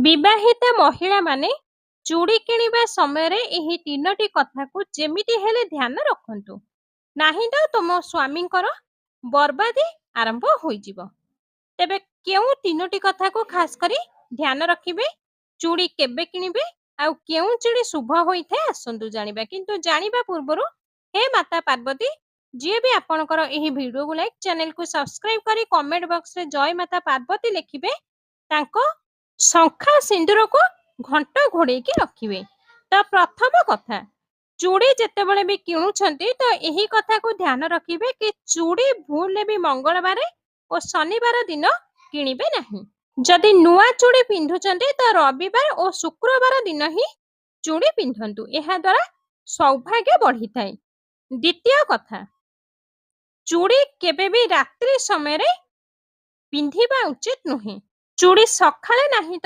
ବିବାହିତା ମହିଳାମାନେ ଚୁଡ଼ି କିଣିବା ସମୟରେ ଏହି ତିନୋଟି କଥାକୁ ଯେମିତି ହେଲେ ଧ୍ୟାନ ରଖନ୍ତୁ, ନାହିଁ ତ ତୁମ ସ୍ୱାମୀଙ୍କର ବର୍ବାଦି ଆରମ୍ଭ ହୋଇଯିବ। ତେବେ କେଉଁ ତିନୋଟି କଥାକୁ ଖାସ କରି ଧ୍ୟାନ ରଖିବେ, ଚୁଡ଼ି କେବେ କିଣିବେ ଆଉ କେଉଁ ଚୁଡ଼ି ଶୁଭ ହୋଇଥାଏ ଆସନ୍ତୁ ଜାଣିବା। କିନ୍ତୁ ଜାଣିବା ପୂର୍ବରୁ ହେ ମାତା ପାର୍ବତୀ, ଯିଏ ବି ଆପଣଙ୍କର ଏହି ଭିଡିଓକୁ ଲାଇକ୍, ଚ୍ୟାନେଲକୁ ସବସ୍କ୍ରାଇବ କରି କମେଣ୍ଟ ବକ୍ସରେ ଜୟ ମାତା ପାର୍ବତୀ ଲେଖିବେ, ତାଙ୍କ ଶଙ୍ଖା ସିନ୍ଦୁରକୁ ଘଣ୍ଟ ଘୋଡେଇକି ରଖିବେ। ତ ପ୍ରଥମ କଥା, ଚୁଡ଼ି ଯେତେବେଳେ ବି କିଣୁଛନ୍ତି ତ ଏହି କଥାକୁ ଧ୍ୟାନ ରଖିବେ କି ଚୁଡ଼ି ଭୁଲରେ ବି ମଙ୍ଗଳବାର ଓ ଶନିବାର ଦିନ କିଣିବେ ନାହିଁ। ଯଦି ନୂଆ ଚୁଡ଼ି ପିନ୍ଧୁଛନ୍ତି ତ ରବିବାର ଓ ଶୁକ୍ରବାର ଦିନ ହିଁ ଚୁଡ଼ି ପିନ୍ଧନ୍ତୁ, ଏହାଦ୍ୱାରା ସୌଭାଗ୍ୟ ବଢିଥାଏ। ଦ୍ୱିତୀୟ କଥା, ଚୁଡ଼ି କେବେ ବି ରାତ୍ରି ସମୟରେ ପିନ୍ଧିବା ଉଚିତ ନୁହେଁ। ଚୁଡ଼ି ସକାଳେ ନାହିଁ ତ